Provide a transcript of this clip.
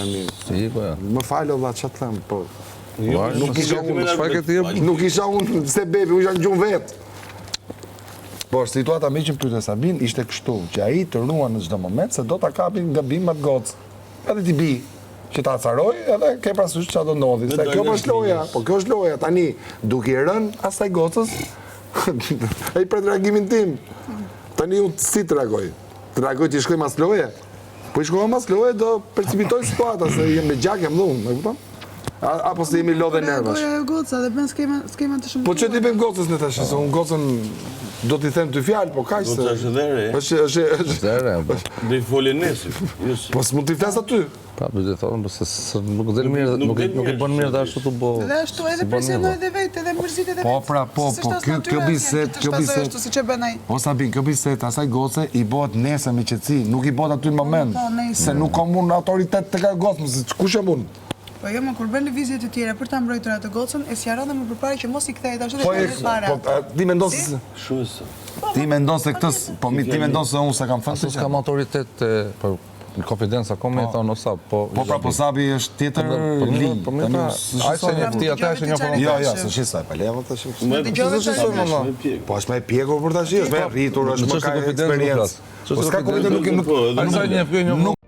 E mirë. Si, po ja. Më fal o vlla, ç'a të them, po. Jo, nuk isha unë, çfarë ke ti? Nuk isha unë sebebi, unë isha në gjumë vetë. Por situata meqë më pyete Sabin ishte kështu, që ai të ruan në çdo moment se do ta kapi gabim atë gocë. Edhe t'i bi që ta acaroj edhe ke parasysh çfarë do ndodhi. Se kjo po është loja, po kjo është loja. Tani duke i rënë asaj gocës, ai pret reagimin tim. Tani unë si të reagoj? Të reagoj t'i shkoj mas loje? Po i shkova mas loje do precipitoj situata se jem me gjak jam dhe unë, e kupton? Apo se jemi lodhe nervash. Po ajo goca dhe bën skema skema të shëmtuara. Po ç'ti bëjmë gocës ne tash, se unë gocën do t'i them dy fjalë, po kaq se. Goca është dhe re. Është është është e re, po. Do i folë nesër. Jo po s'mund t'i flas aty. Pa, po të thonë, po se nuk del mirë, nuk nuk e bën mirë dhe ashtu të bo. Dhe ashtu edhe presionoi edhe vetë, edhe mërzit edhe po, vetë. Po pra, po, po, kjo kjo bisedë, kjo bisedë. Ashtu siç e bën ai. O Sabin, kjo bisedë asaj goce i bëhet nesër me qetësi, nuk i bëhet aty në moment. Po, nesër. Se nuk kam unë autoritet tek ajo gocë, se kush jam unë? Po jo, më kur bën lëvizje të tjera për ta mbrojtur atë gocën, e sqaron dhe më përpara që mos i kthehet ashtu dhe Po, të e, para. po, ti mendon se Shumë e saktë. Ti mendon se këtë, po mi ti mendon se unë s'e kam thënë Ashtu s'kam autoritet te, po në konfidencë akoma i thonë o Sab, po Po pra, po Sabi është tjetër Po linjë. po mirë, Tani pra, s'është ai se njeh ti atë është një Po, Jo, jo, s'është sa, pa leja më tash. Më dëgjove s'është çfarë më më. Po është më e pjekur për tash, është më e rritur, është Në më çështje ka konfidencë nuk eksperiencë. flas. Po s'ka konfidencë nuk nuk Po, edhe Ai sa njeh ky një nuk.